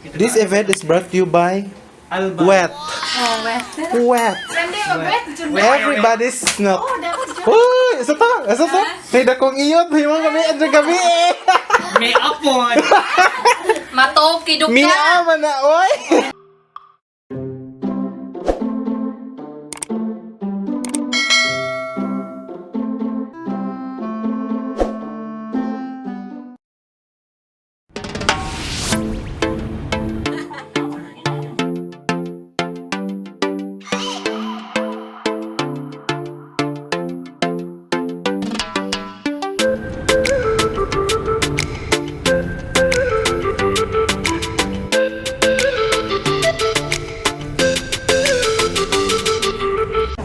This event is brought to you by Alba. Wet. Oh, wet. Wet. Hindi, mag-wet. Jun. Everybody's snook. Oh, dapat Jun. Uy! Isa to! Isa to! May dakong iyot! May mga kami at gabi eh! May apon. Matoki, duka. Mia man na, oy!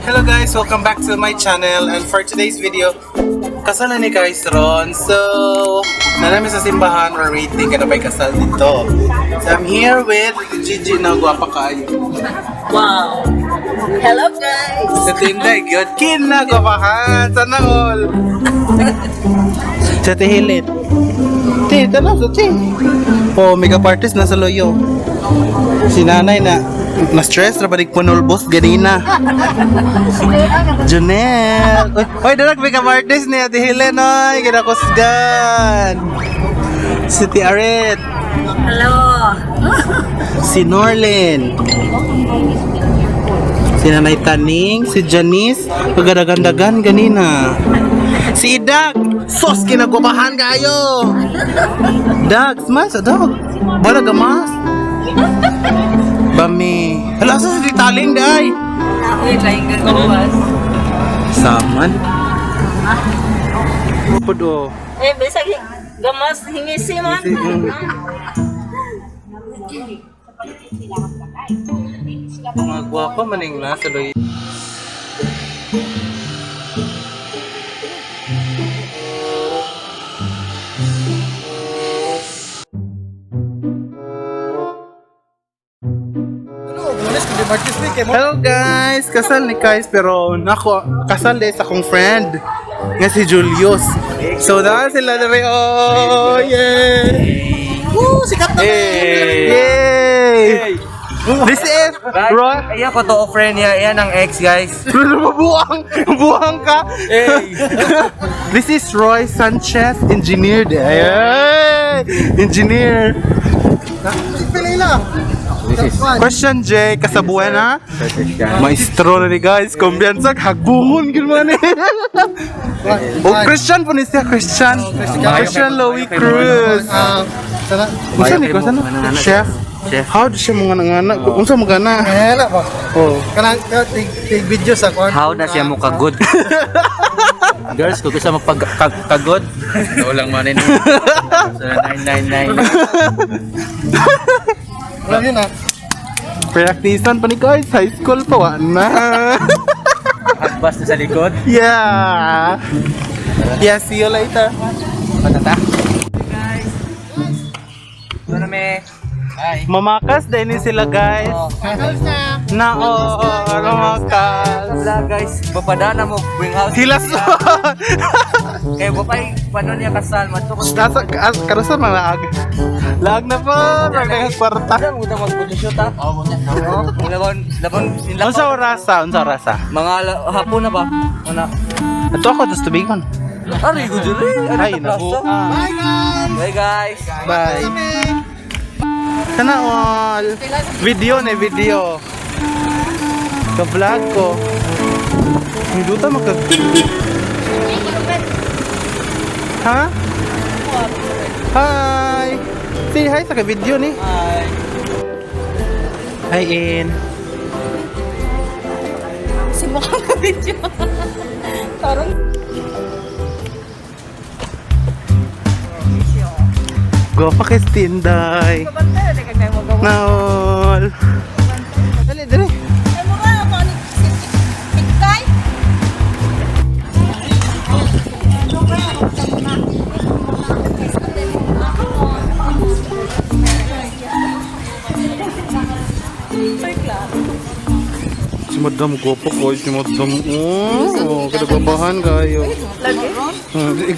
Hello guys! Welcome back to my channel, and for today's video, kasal na ni guys ron. So, nanami sa simbahan, we're waiting ka na may kasal dito. So, I'm here with Gigi na gwapa kayo. Wow! Hello guys! Sa Tinday, gyud kin na gwapahan! Sana all! Sa Tihilit. Ti, tanaw sa ti. Oh, makeup artist nasa loyo. Si nanay na na-stress ra balik punulbos ganina. Janelle! Oy, oy darag makeup artist ni Ate Helen oy, ginakusgan. Si Ti Aret, Hello! si Norlin. Si Nanay Taning, si Janice, pagadagandagan ganina. Si Idag, sos kinagwapahan kayo. Dag, smile sa dog. Bala gamas. Bami. Hala sa si Taling day. Uy, trying ka gawas. Saman. Pudo. Eh, bisag gamas hingisi man. Mga gwapa maning nasa loy. Hello guys! Kasal ni guys pero nako kasal din sa akong friend nga si Julius. So dahil sila na rin. Oh, yay! Woo, sikat na. Yay! This is Roy. Ayan ko to friend niya. Ayan ang ex, guys. Buang, buang ka. Hey. This is Roy Sanchez, engineer. Ay, engineer. Question J, kasabuan ha? Maestro na ni guys, kumbiyansa, hagbungon gud man ni. Oh, Christian po ni siya, Christian. Christian Louis Cruz. Unsa ni ko sana? Chef. Chef. How do siya mga nangana? Unsa mga na? Ano ba? Oh. Kanang tig tig video sa kwan. How na siya mo kagod? Girls, kung gusto mo pag kagod, walang manin. So, 999. Alam yun ah. Practicean pa ni guys, high school pa wa na. Hagbas na sa likod. Yeah. Yeah, see you later. Patata. Ito na me. Bye. Mamakas din ni sila guys. Na oo, mamakas. Vlog guys, bapadana mo bring house. Hilas. Kaya bapay paano niya kasal madto ko. Nasa karusa mga laag. Laag na po, mga kwarta. Ada mo mag-photoshoot ha? Oo, mo Labon, labon, Unsa orasa? Unsa orasa? Mga hapon na ba? Una. Ato ako tas tubigon. Ari ko diri. Ay, naku. Bye guys. Bye guys. Bye. Sana all. Video na video. Ka-vlog ko. Hindi ta maka. Ha? Hi. Say hi sa ka-video ni. Bye. Hi In. Simukan ka video. Tarong. Go pa kay Tinday. Kabantay, na kay mo gawa. Naol. Dali, dali. Ay mo ka ako ni Tikay. Si Madam Gopo ko, si Madam. Oh, kinagabahan kayo. Lagi.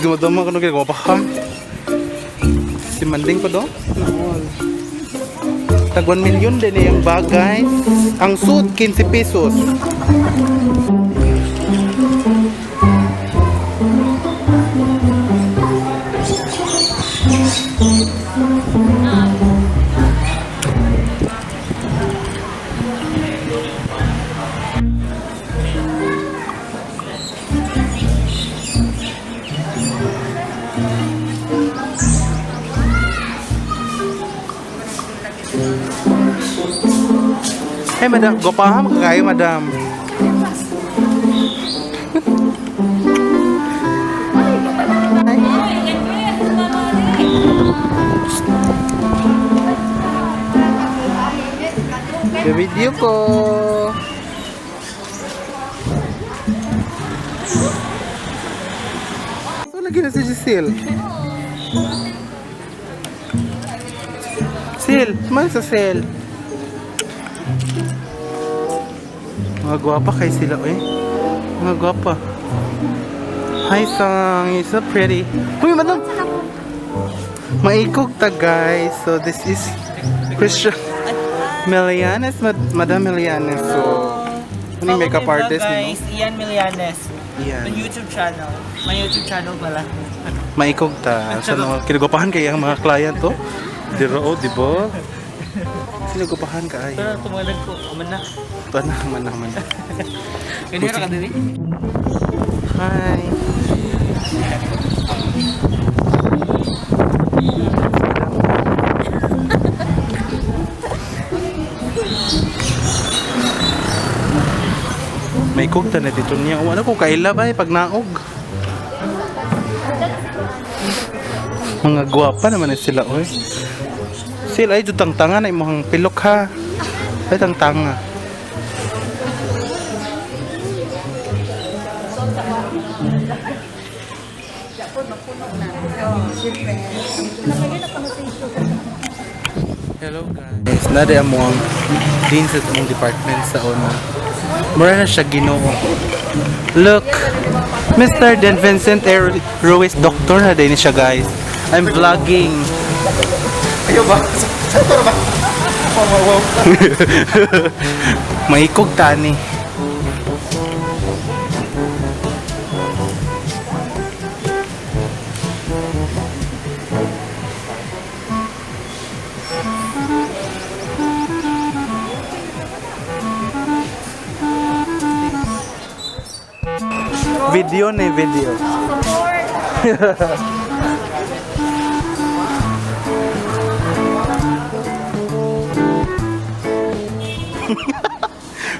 Si Madam ako kinagabahan. Si Manding pa do? Naol. Tag 1 million din yung bag, guys. Ang suit, 15 pesos. Hey, madam. Gopaham ka kayo, madam. The video ko. So, lagi na si Giselle. Sil, smile sa Sil. Mga gwapa kay sila, eh. Mga gwapa. Hi, Sang. You're so pretty. Uy, madam! Maikog ta, guys. So, this is Christian Melianes. Madam Melianes. So, ano yung makeup artist, no? Guys, Ian Milianes. Ian. My YouTube channel. My YouTube channel pala. Maikog ta. Sa no, kinagwapahan kay ang mga client, to. Diro, oh, di ba? Kinagwapahan ka ay. Pero tumalag ko. Uman na. Ito na, man na, man na. Ganyan ka dili? Hi. May kugta na dito niya. Wala ko kaila ba eh, pag naog. Mga gwapa naman eh sila, oy. Sila ay jutang tanga na imong pilok ha. Ay tangtanga. Hello guys. Nade amo ang dean sa among department sa una. Mura na siya Ginoo. Look, Mr. Dan Vincent A. Ruiz, doctor na din siya guys. I'm vlogging. Ayaw ba? Sakto ba? Wow. Maikog tani. Video na video.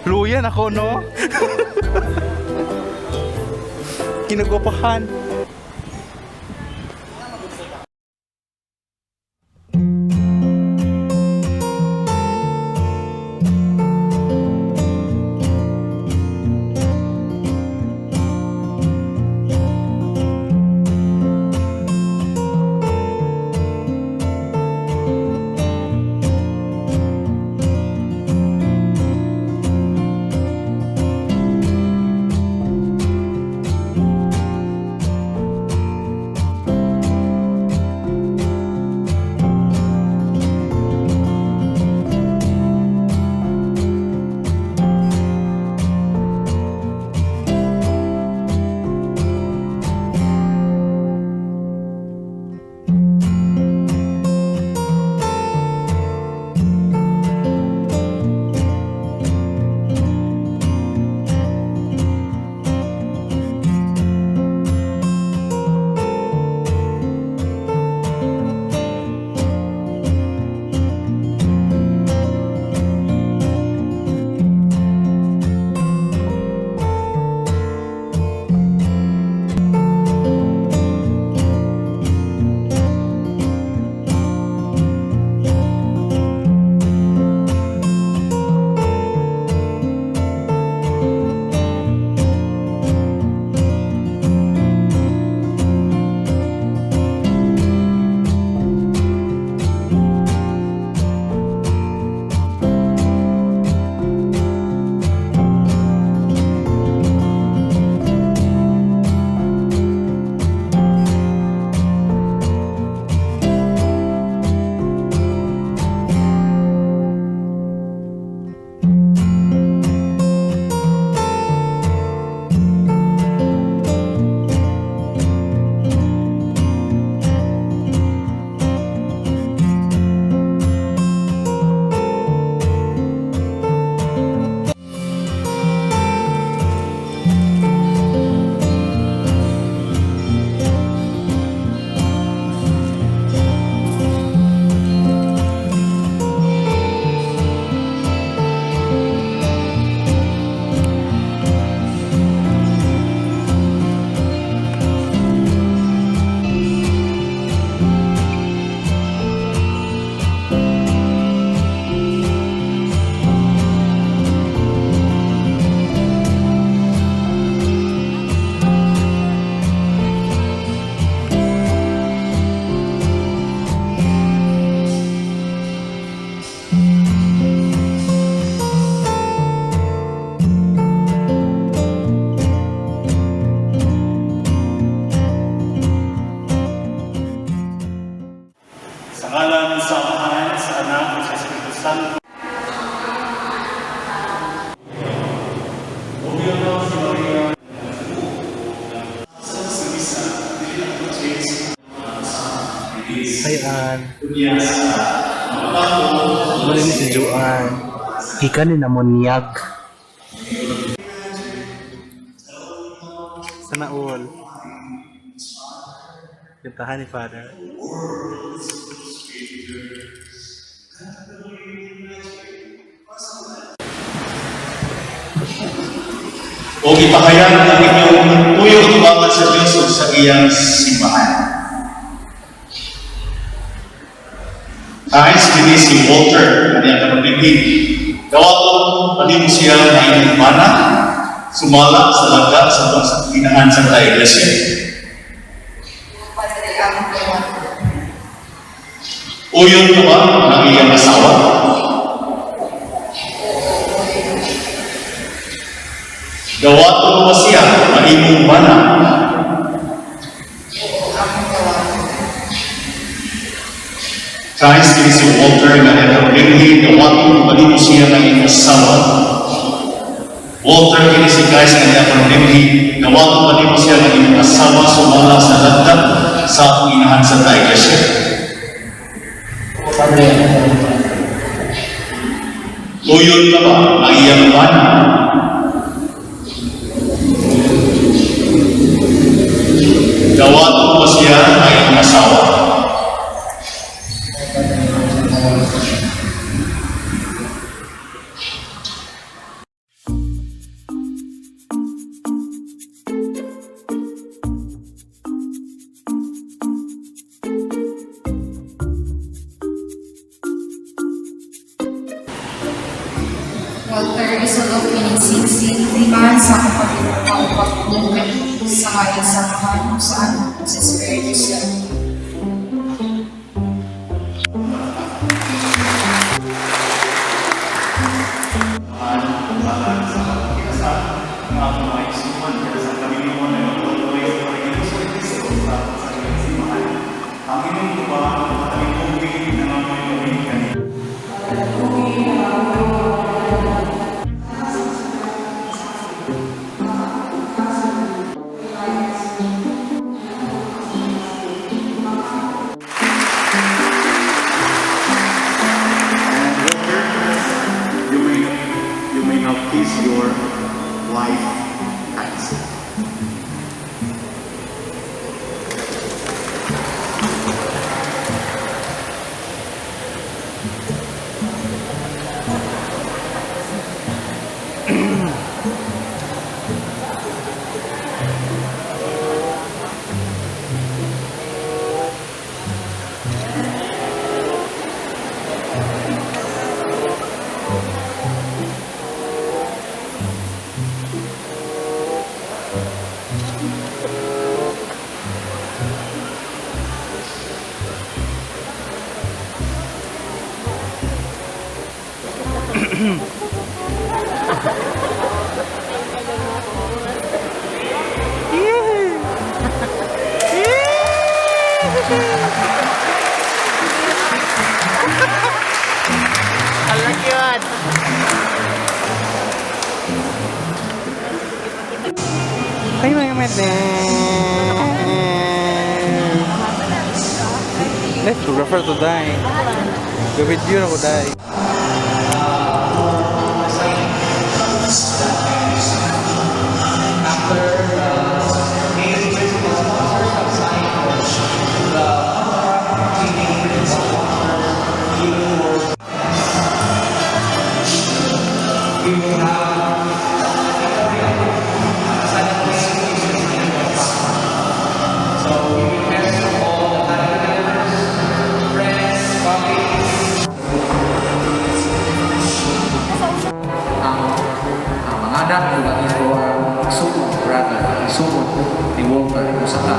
Luyan ako, no? Kinagopahan. Hi, Ann. Mali ni si Joanne. Gikan ni Namonyag. Sana all. Kintahan ni Father. O ipahayag ang inyong tuyo tubangan sa Diyos ug sa iyang simbahan. Kahit kini si Walter, kanyang kapatid, dawaton panimo siya na inyong mana, sumala sa lagda sa itong inahan sa Iglesia. Uyon ka ba ng iyang asawa? Dawaton mo ba siya na imong mana? Christ kini si Walter nga nagkaroon dawaton mo ba nimo siya nga imong asawa? Walter kini si Christ nga nagkaroon dawaton ba nimo siya nga imong asawa sumala sa lagda sa akong inahan sa Iglesia? Uyon ka ba ang iyang mana? Dawaton mo ba siya ang iyang asawa? Walter isulog kinigsiksi, timaan sa akong pagkinuha o pagpulungan sa ngayon sa mahal kung saan sa Espiritu Santo. Walter, you may now kiss your wife, Christ. Ay, mga mete. Let's photographer to die. Ga-video na ko die. Ang mga anak ug ang iyang igsuon brother, ang igsuon ni Walter usa ka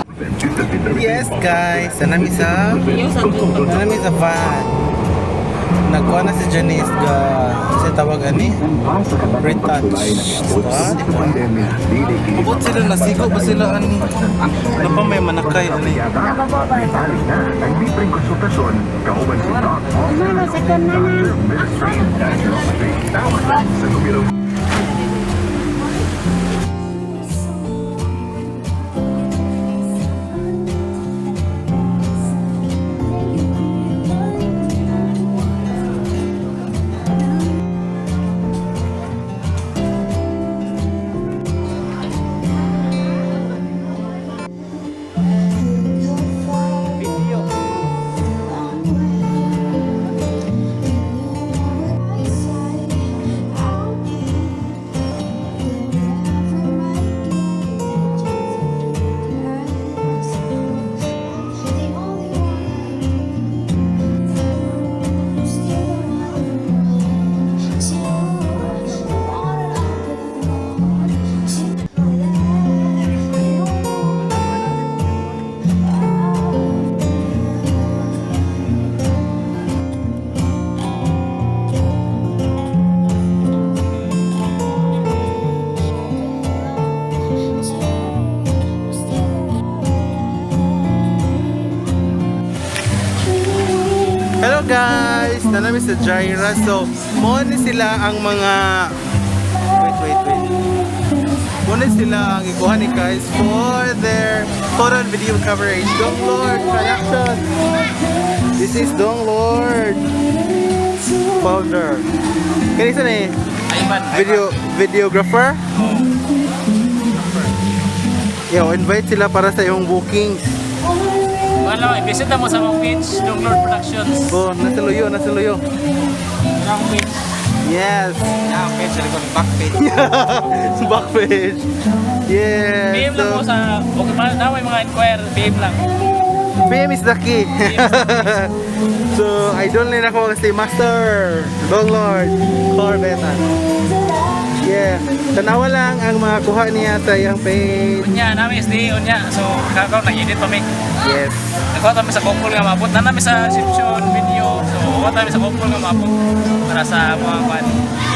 Yes, guys. Sana mi sa Sana mi sa van. Nagkuha na si Janice ga kasi tawag ani retouch. Diba? Diba? Ubot sila nasigo ba sila ani? Ano pa may manakay ani? guys! Naa na mi sa Jaira. So, mao ni sila ang mga... Wait, wait, wait. Mao ni sila ang ikuha ni guys for their photo and video coverage. Dong Lord Production! This is Dong Lord founder. Kanisa ni Ivan. videographer? Yo, invite sila para sa iyong bookings. Wala, i-visit na mo sa akong page, Dong Lord Productions. Oh, nasa luyo, nasa luyo. Sa akong page. Yes. Ah, page, likod, back page. Back page. Yes. PM lang po So, sa, okay, na may mga inquire, PM lang. PM is the key. So, idol nila ako kasi Master Dong Lord Corbeta. Yeah. Tanawa lang ang mga kuha niya sa iyang page. Unya, namin SDA, unya. So, kakaw, nag-edit pa mi. Yes. Nagkuha kami sa couple nga maabot. Na namin sa reception, video. So, kuha kami sa couple nga maabot para sa mga kwan,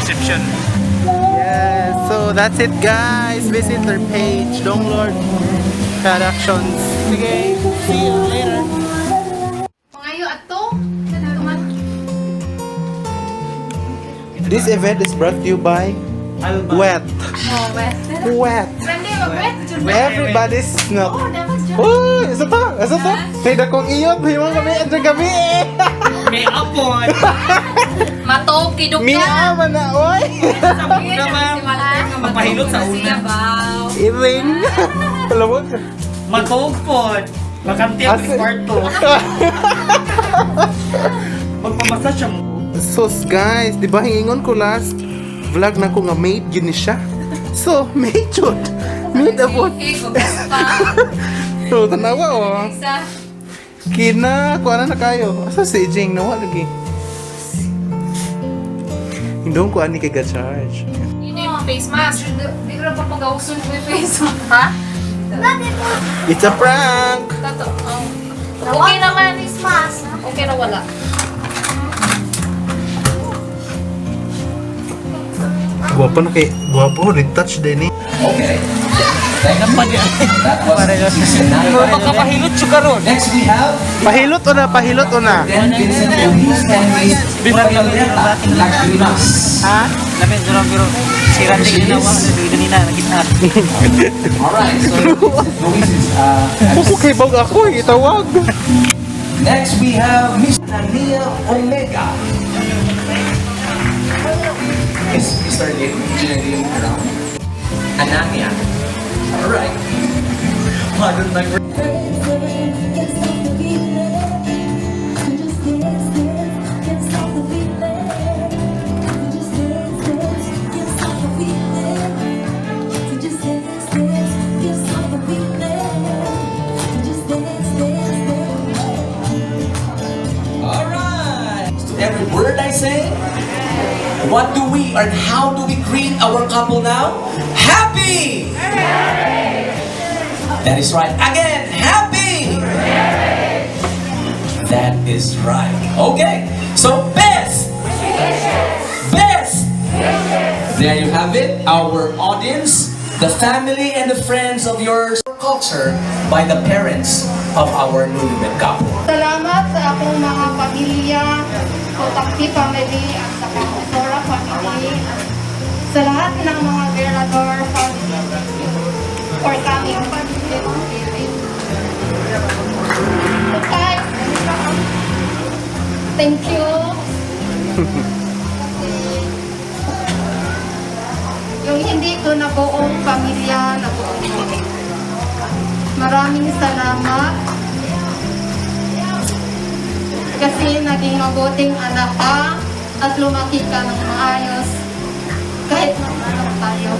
reception. Yes. So, that's it, guys. Visit their page, Dong Lord Productions. Sige. See you later. Pangayo ato. Tuman. This event is brought to you by Wet. Oh, wet. Wet. Grande, mag-wet. Everybody's snook. Oh, dapat dyan. Uy, isa to, isa to. May dakong iyot, hiwang kami at gabi eh. May apon! Matog, kidog ka. Mia man na, oy. Magpahilot sa una. Iring. Alam mo? Matog po! Makanti ang Asa- kwarto. Magpamasa siya mo. Sus guys, di ba hingingon ko last vlog na ko nga made yun ni siya. So, made yun. Made abot. Okay, gugas pa. So, tanawa oh. Isa. Kina, kuha na na kayo. Asa si Jing? Nawa lagi. Hindi ko ani kay ga-charge. Yun yung face mask. Di ko na papagawson ko yung face mask. Ha? It's a prank! Tato. Oh. Okay naman. Face mask. Okay na wala. Guwapo na kay... Guwapo, retouch din eh. Okay. Thank you. That was Mrs. Makapahilot siya karon. Next we have Pahilot o na, pahilot o na. Dan Vincent Luis and Miss Violeta Lagrimas. Ha? Lamin, pero pero si Randy ginawa, ganina, nakita. Alright, so Vincent Luis is Kuko kay bag ako eh, itawag. Next we have Miss Nania Omega. Is Mr. Lim, Engineer Lim around? Anania. Alright. Pardon my Can't stop the feeling. Just dance, dance. Can't stop the feeling. Just dance, dance. Can't stop the feeling. Just dance, dance. Can't stop the feeling. Just dance, dance, dance. Alright! To every word I say, what do we and how do we greet our couple now? Happy! That is right. Again, happy! That is right. Okay, so best! Best! There you have it, our audience, the family and the friends of your culture by the parents of our newlywed couple. Salamat sa akong mga pamilya, Kotakti family, at sa Kakosora family, at sa lahat ng mga Verador family. Thank you for coming. So guys, thank you. Kasi yung hindi ko nabuong pamilya, nabuong ko. Maraming salamat kasi naging mabuting anak ka at lumaki ka ng maayos kahit mag-anak tayo.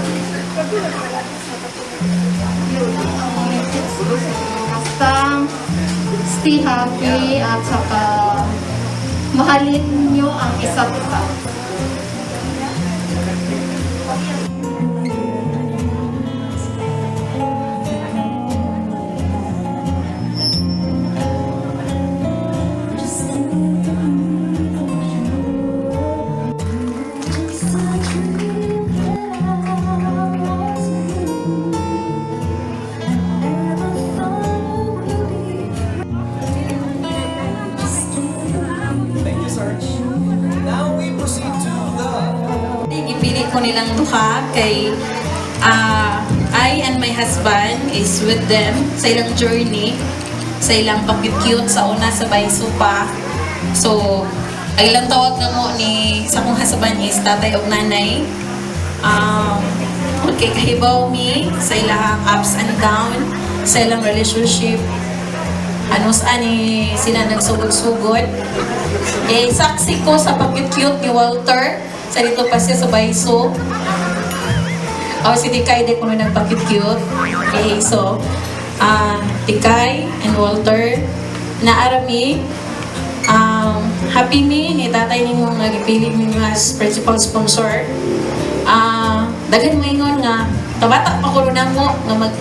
Yun lang ang message ko sa inyo. Basta stay happy at saka mahalin nyo ang isa't isa. Just think of you. Just a dream that I once knew. Never thought it would be. Just Thank you. ko nilang duha kay I and my husband is with them sa ilang journey, sa ilang pag-cute sa una sa Baiso pa. So, ang ilang tawag na mo ni sa akong husband is tatay og nanay. Okay, kahibaw mi sa ilang ups and down, sa ilang relationship, ano saan ni sila nagsugod-sugod. Eh, saksi ko sa pag-cute ni Walter, sa dito pa siya sa Baiso. Oh, si Tikay di ko nagpa-cute. Okay, so, Tikay and Walter, naarami, happy mi ni tatay nimo nga gipili ninyo as principal sponsor. Daghan mo ingon nga tabata pa ko mo nga mag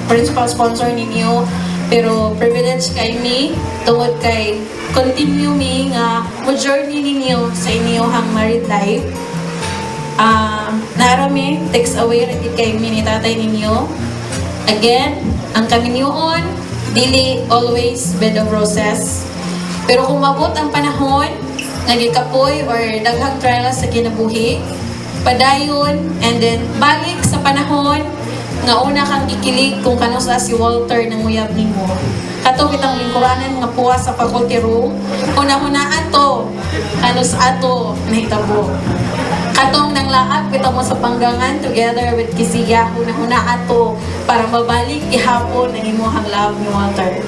principal sponsor ninyo, pero privilege kay mi tungod kay continue mi nga mo journey ninyo sa inyong married life. Naarami, takes away ra gid kay mi ni tatay ninyo. Again, ang kaminyoon dili always bed of roses, pero kung mabot ang panahon nga gikapoy or daghang trials sa kinabuhi, padayon and then balik sa panahon nga una kang gikilig kung kanus-a si Walter nang uyab nimo. Kato kitang lingkuranan nga puwas sa faculty room, huna-hunaan to kanus-a to nahitabo. Katong nang laag bitaw mo sa panggangan together with Kisiya, huna-huna ato para mabalik gihapon ang imuhang love ni Walter.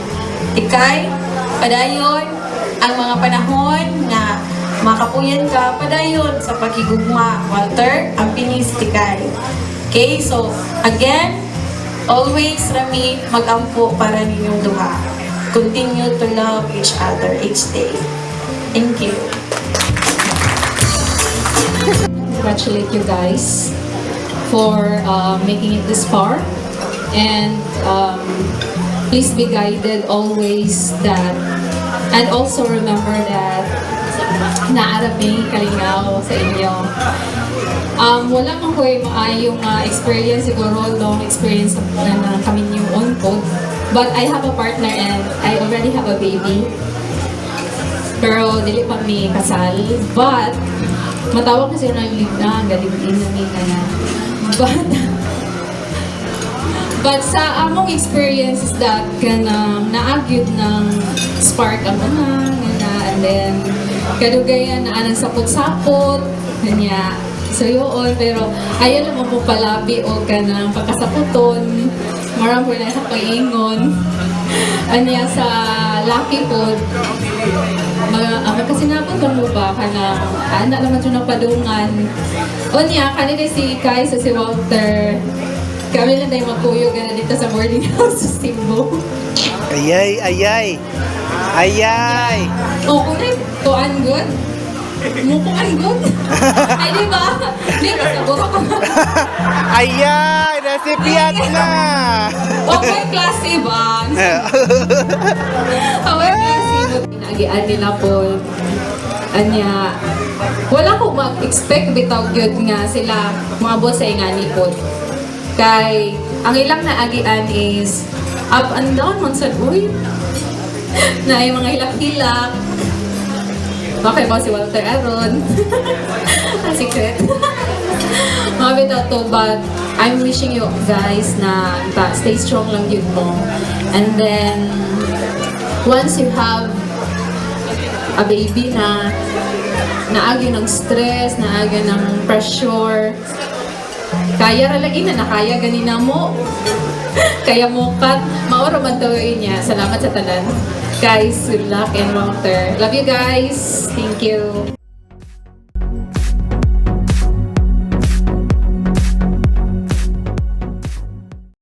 Tikay, padayon ang mga panahon nga makapuyan ka, padayon sa pagigugma. Walter, ang pinis Tikay. Okay, so again, always rami magampo para ninyong duha. Continue to love each other each day. Thank you. Congratulate you guys for making it this far. And please be guided always that, and also remember that naarami kalingaw sa inyo. Wala man ko maayong experience siguro, long experience na kami new on code. But I have a partner and I already have a baby. Pero dili pa mi kasal. But matawag kasi na live na, galing din na mi na. But sa among experience is that kanang naagyud ng spark ang una, nga, and then kadugayan na anang sapot-sapot, kanya. So yun, pero ayaw naman mo palabi o kanang pagkasaputon, marang po na sa paingon. Anya sa laki po, mga magkasinabot lang mo ba kanang anak naman siya ng padungan. Unya, kanina si Kai sa si Walter, kami lang tayo magkuyog na dito sa boarding house sa Cebu. Ayay, ayay. Ayay. O, kunay, tuan good. Mukuan good. Ay, di ba? Di ba, siguro ko. Ayay, recipient na. Okay, klase ba? Okay, klase. Naagian nila po. Anya, wala ko mag-expect bitaw gyud nga sila moabot sa ingani po. Kay, ang ilang naagian is up and down man sad uy. Na ay mga hilak-hilak. Okay ba si Walter Aaron? Ang secret. Mga bitaw to, but I'm wishing you guys na stay strong lang yun mo. And then, once you have a baby na naagyo ng stress, naagyo ng pressure, kaya ra lagi na nakaya ganina mo. Kaya mo kat, mauro man to niya. Salamat sa tanan. Guys, good luck and Walter. Love you guys. Thank you.